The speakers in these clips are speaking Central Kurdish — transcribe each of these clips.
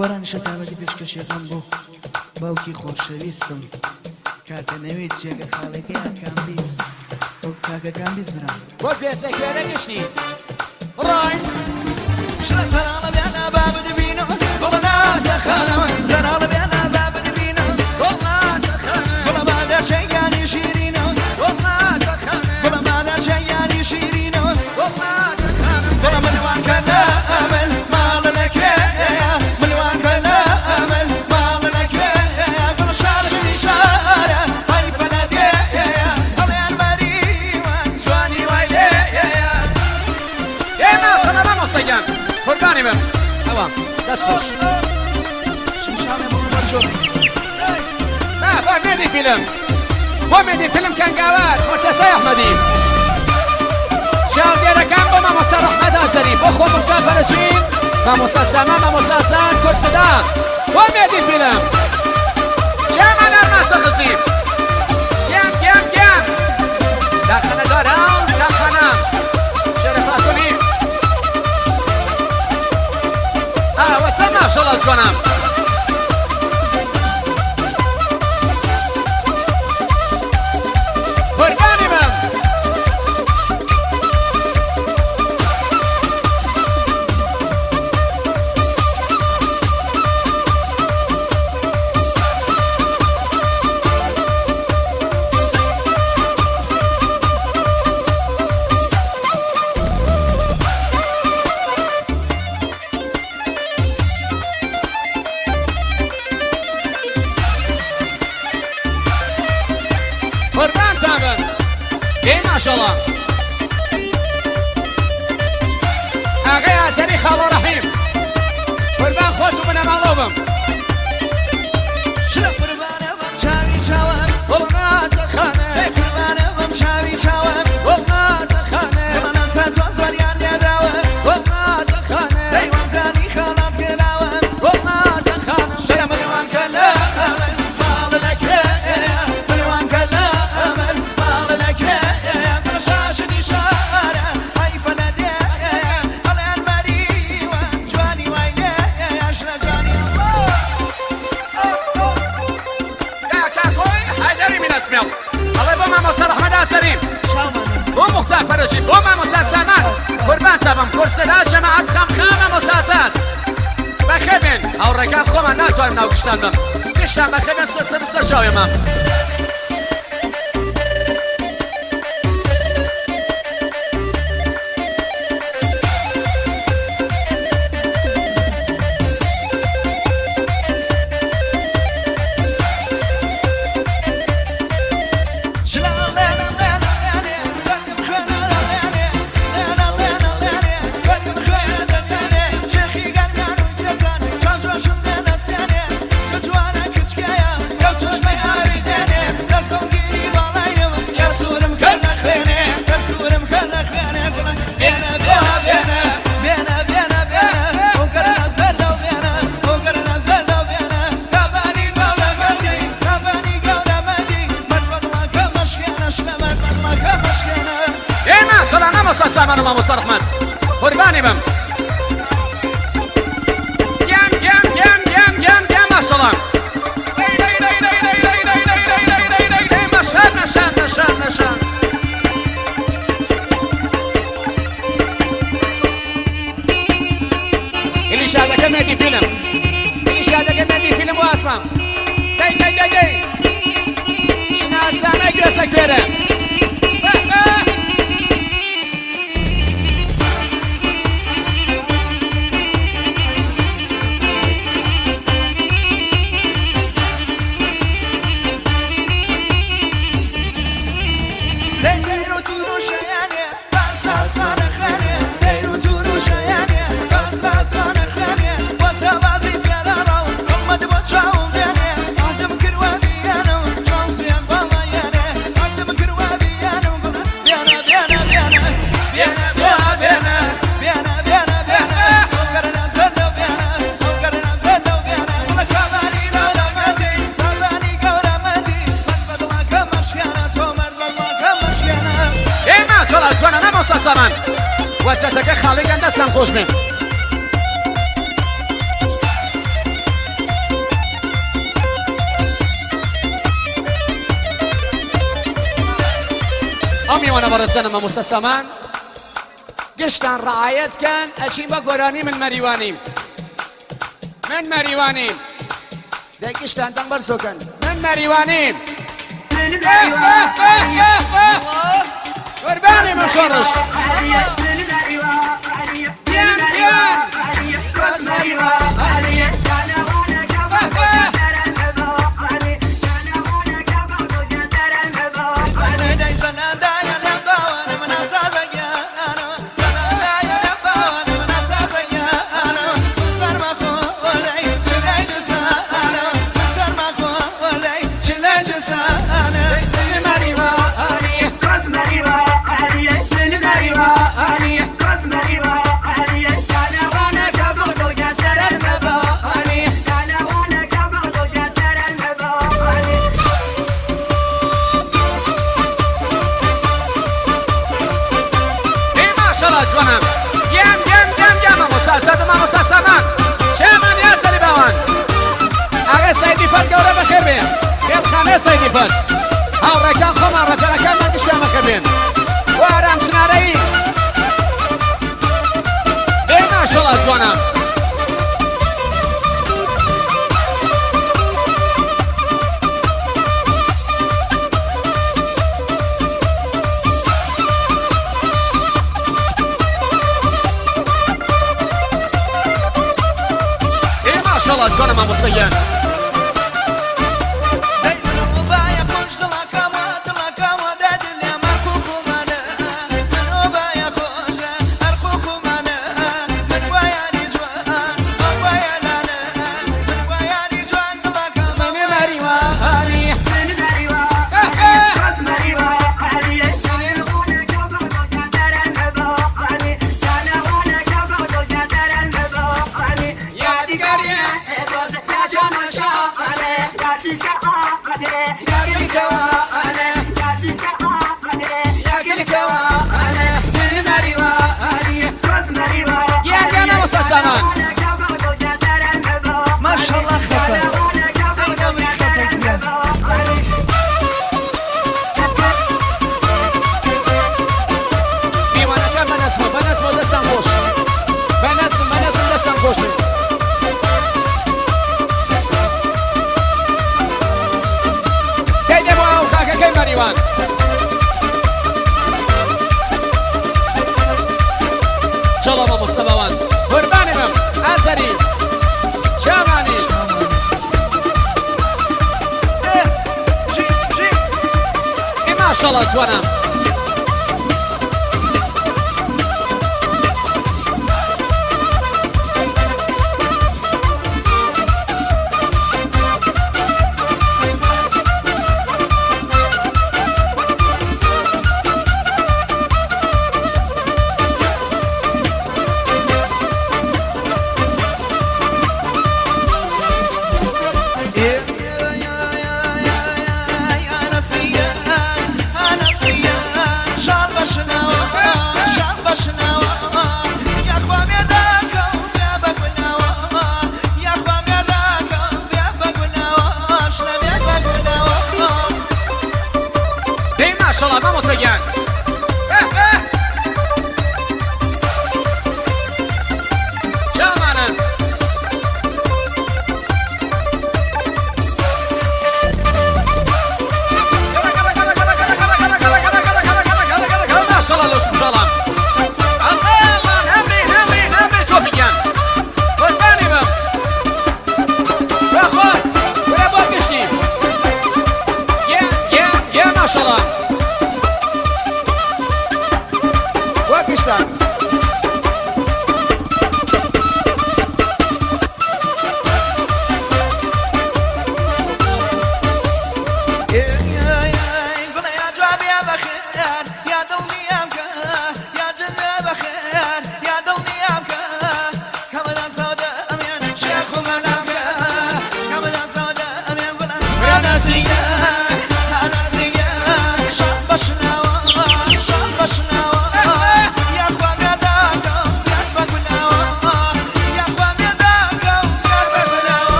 گۆرانی شەتابەتی پێشکەشیەکەم بۆ باوکی خۆشەویستم کاکە نەوید جێگە خاڵەکەی کامبیز ئەو کاکە کامبیز برام. بۆ گوێزە کوێرە گشتی بڕۆین. شلە زەراڵە بێنە با بدبینم گوڵە نازە خانم زەراڵە بێنە با بدبینم گوڵ نازە خانم گوڵە مادە چەیانی شیرینم گوڵ نازە خانم گوڵە مادە چەیانی شیرینم گوڵ نازە خانم گوڵە منوان کە لە ئەمل ماڵ لەکوێیە منوان کە لە ئەمل ماڵ لەکوێیە گوڵ شاژنی شارە حەیفە لە دێیە ئەڵێن مەریوان جوانی وای لێیە. ئێ ماشەڵا مامۆستا گیان قوربانی بم ئەوە دەست خۆش. شمشاڵێ بۆ بەچۆ. نا با مێدی فیلم بۆ مێدی فیلم کەنگاوار مورتەزای ئەحمەدی چاودێرەکان بۆ مامۆستا ڕەحمەت ئازەری بۆ خۆ مورتا فەرەجی مامۆستا سامان مامۆستا ئازاد کورسدا بۆ مێدی فیلم جامان ئەرماسە خزی گیان گیان گیان داخەنەداران داخانە شەرەفاسۆنی ئاوەسە ماشەڵا جوانم. قوربانی بم. قوربانتان بم. ئێ ماشەڵا. ئاغای ئازەری خاڵۆ ڕەحیم. قوربان خۆش و بنەماڵەو بم. شلە قوربانە بم چاوی چاوان گوڵ نازە خانم. ئەی قوربانە بم چاوی چاوان گوڵ نازە خانم. گوڵە نازە تۆ زۆریان لێداوە گوڵ نازە خانم. دەی وامزانی خەڵات کراوە گوڵ نازە خانم. شلە ملوان کە لە ئەمن ماڵ لەکوێیە ملوان کە لە ئەمن ماڵ لەکوێیە گوڵە شاشنی شارە حەیفە لە دێیە ئەڵێن مەریوان جوانی وای لێیە شلە جوانی کاکا خۆی حەیدەری مینەسمێڵ ئەڵێ بۆ مامۆستا ڕەحمەت ئازەری بۆ موختار فەرەجی بۆ مامۆستا سامان قوربان تابم کورسەدا جەماعەت خەمخا مامۆستا ئازاد بەخێر بێن هاوڕێکان خۆمان ناتوانم ناو گشتان بم گشتان بەخێر بێن سەر سەر سەر چاوێمە. ئێ ماشەڵا مامۆستا سامان و مامۆستا ڕەحمەت قوربانی بم. گیان گیان گیان گیان گیان گیان ماشەڵا. دەی دەی دەی دەی دەی دەی دەی دەی دەی دەی دەی دەی دەی مەشهەد نەشان نەشان نەشان. ئلیشادەکە مێدی فیلم ئلیشادەکە مێدی فیلم بۆ ئاسمان. دەی دەی دەی دەی شناسانە گوێزە کوێرە. ئێ ماشەڵا جوانە مامۆستا سامان وەسەتەکە خاڵیکەن دەستان خۆش بێن. ئەو میوانە بەڕێزانە مامۆستا سامان گشتان ڕعایەت کەن ئەچین بە گۆرانی من مەریوانیم من مەریوانیم دەی گشتان دەنگ بەرزۆکەن من مەریوانیم قوربانی من شۆڕش گیان گیان بەس مەریوانی. ماشەڵا جوانم گیان گیان گیان گیان مامۆستا ئازاد و مامۆستا سامان چێمان یا سەری باوان ئاغە سەیدی فەر گەورە بەخێر بێن خێڵخانەی سەیدی فەر هاوڕێکان خۆمان ڕەفیقەکانمان گشتیان بەخێر بێن بۆ ئارام چنارەیی ئێ ماشەڵا جوانم. ئێ ماشەڵا جوانە مامۆستا گیان. من مەریوانی یادگاریە یا جانە شاقانێ یا گلکەوانێ من مەریوانی گیان گیان مامۆستا سامان. ماشاءالله خەفە خەفە گیان. میوانەکان بەنەسمە بەنەسمە دەستان خۆش بەنەسم بەنەسم دەستان خۆش بێ. کەی دێ بۆ ئەو خاکەکەی مەریوان چڵە مامۆستا باوان قوربانی بم ئازەری شامانی. ئێ ماشەڵا جوانم. يا نصرية يا نصرية.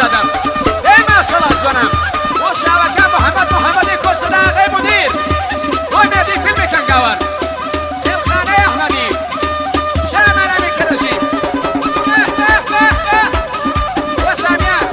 ئازادم ئێ ماشەڵا جوانم بۆ چاوەکە محەممەد محەممەدی کورسەدا ئەی مدیر بۆ مێردی فیلمی کەنگاوەر ئێڵخانەی ئەحمەدی شامانەمی کەرەجی بۆ سامیار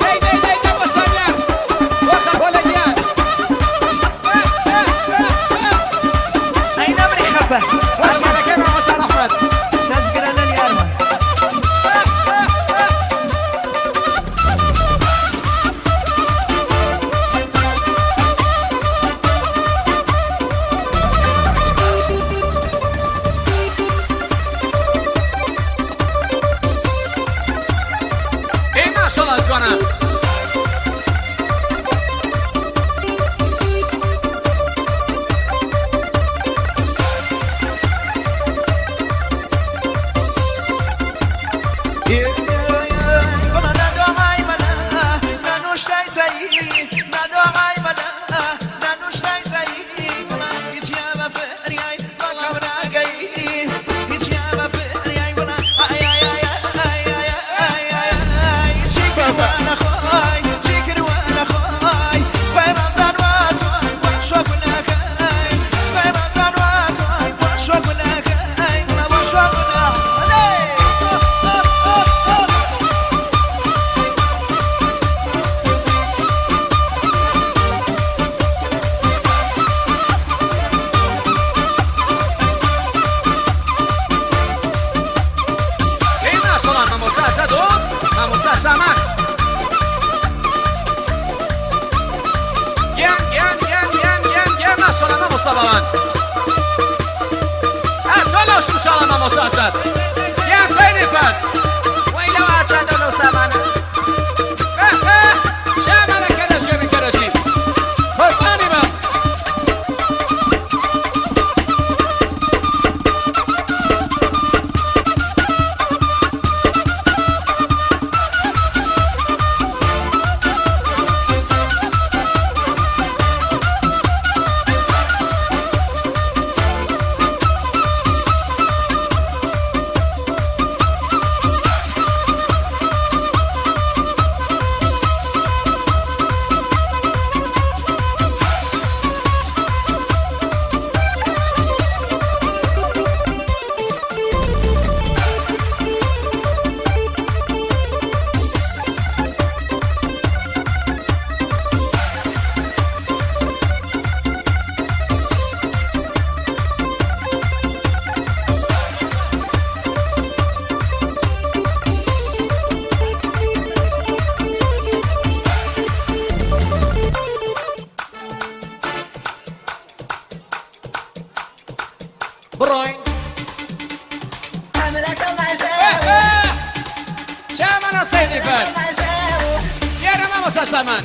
دەی دەی دەی دەی بۆ سامیار بۆ خەپۆلە گیان ئەی نەمری خەفە بۆ شانەکەی مامۆستا ڕەحمەت. دەستگرە لە لیارمە. ئێ ماشەڵا جوانە. ئێ ماشەڵا مامۆستا ئەسەد و مامۆستا سامان. گیان گیان گیان گیان گیان گیان ماشەڵا مامۆستا باوان. ئەچۆ لەو شمشاڵە مامۆستا ئەسەد. گیان سەیری فەرد. وەی لەو ئاسادە لەو سامانە. شامانە کەرەشێنە کەرەشی. قوربانی بم. بڕۆین. چامانە سەیدی فەرد. دیارە مامۆستا سامان.